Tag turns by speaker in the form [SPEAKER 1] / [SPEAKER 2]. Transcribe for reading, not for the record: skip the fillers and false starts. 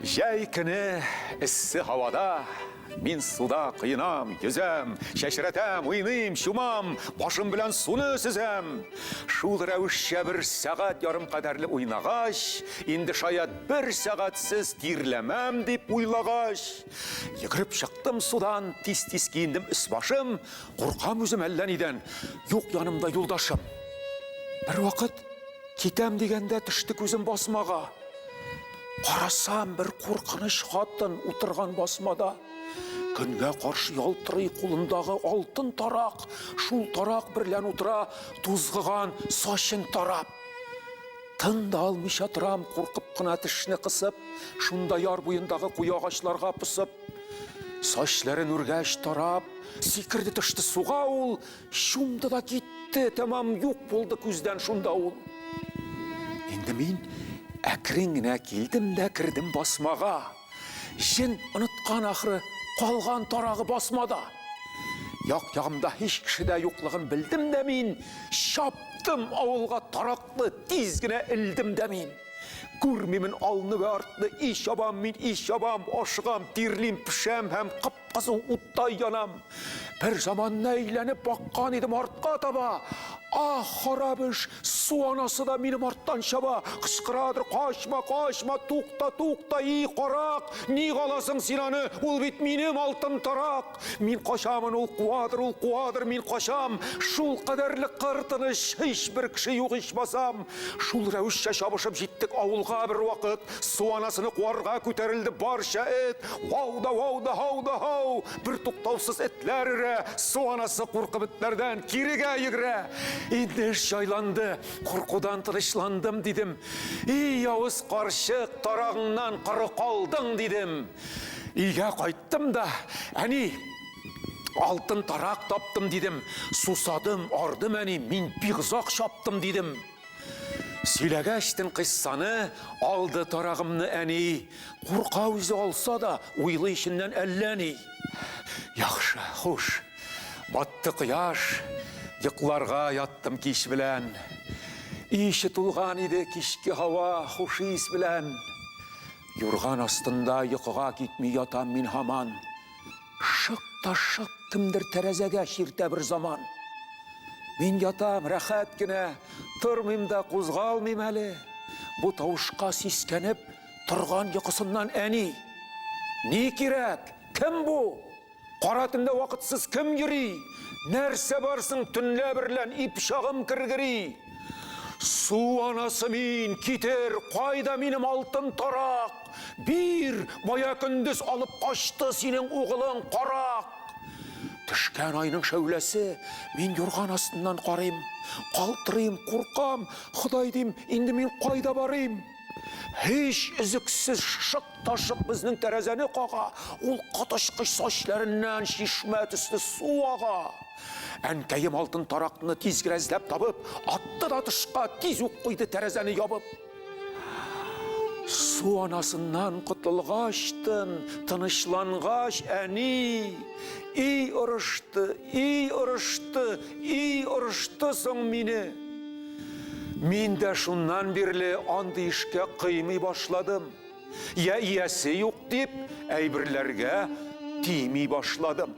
[SPEAKER 1] Җәй көне эссе һавада мин суда коенам, йөзәм, чәчрәтәм, уйныйм, чумам, башым белән суны сөзәм. Шул рәвешчә бер сәгать ярым кадәрле уйнагач, инде шаять бер сәгатьсез тирләмәм дип уйлагач, йөгереп чыктым судан, тиз-тиз киендем өс-башым, куркам үзем әллә нидән, юк янымда юлдашым. Бервакыт китәм дигәндә төште күзем басмага. Карасам, бер куркыныч хатын утырган басмада. Көнгә каршы ялтырый кулындагы алтын тарак, шул тарак берлән утыра, тузгыган сачын тарап. Тын да алмыйча торам, куркып кына тешне кысып, шунда яр буендагы куе агачларга посып. Сачләрен үргәч тарап, сикерде төште суга ул, Чумды да китте, тәмам юк булды күздән шунда ул. Инде мин әкрен генә килдем дә кердем басмага. Җен оныткан ахры, калган тарагы басмада. Як-ягымда һич кеше дә юклыгын белдем дә мин, чаптым авылга тараклы тиз генә элдем дә мин. Күрмимен алны вә артны, и чабам мин, и чабам, ашыгам, тирлим, пешәм һәм кып Кызу уттай янам. Бер заманны әйләнеп баккан идем артка таба. Ах, харап эш, су анасы да минем арттан чаба. Кычкырадыр, качма, качма, тукта, тукта, и карак, ник аласың син аны, ул бит минем алтын тарак. Мин качамын, ул куадыр, ул куадыр, мин качам. Шул кадәрле кыр тыныч, һичбер кеше юк ичмасам. Шул рәвешчә чабышып җиттек авылга бер вакыт. Су анасыны куарга күтәрелде барча эт. Вау да вау да һау да һау! Бер туктаусыз этләр өрә. Су анасы куркып этләрдән кирегә йөгерә. Инде эш җайланды, куркудан тынычландым, дидем. И, явыз карчык, тарагыңнан коры калдың, дидем. Өйгә кайттым да, әни, алтын тарак таптым, дидем. Сусадым, ардым, әни, мин бик озак чаптым, дидем. Сөйләгәчтен кыйссаны, алды тарагымны әни. Курка үзе алса да, уйлый эченнән әллә ни. Яхшы, хуш. Батты кояш, йокларга яттым кич белән. Өй эче тулган иде кичке һава хуш ис белән. Юрган астында йокыга китми ятам мин һаман. Шык та шык кемдер тәрәзәгә чиртә бер заман. Мин ятам, рәхәт кенә, тормыйм да кузгалмыйм әле. Бу тавышка сискәнеп торган йокысыннан әни. Ни кирәк? Кем бу? Кара төндә вакытсыз кем йөри? Нәрсә бар соң төнлә берлән и пычагым кергери? Су анасы мин, китер, кайда минем алтын тарак? Бир, бая көндез алып качты синең угылың карак. Төшкән айның шәүләсе, мин юрган астыннан карыйм, калтырыйм, куркам, Ходай дим, инде мин кайда барыйм? Һич өзексез шык та шык безнең тәрәзәне кага, ул коточкыч сачләреннән чишмә төсле су ага. Әнкәем алтын таракны тиз генә эзләп табып, атты да тышка, тиз үк куйды тәрәзәне ябып. Су анасыннан котылгачтын, тынычлангач, әни, и орышты, и орышты, и орышты соң мине. Мин дә шуннан бирле андый эшкә кыймый башладым. Я иясе юк дип, әйберләргә тими башладым.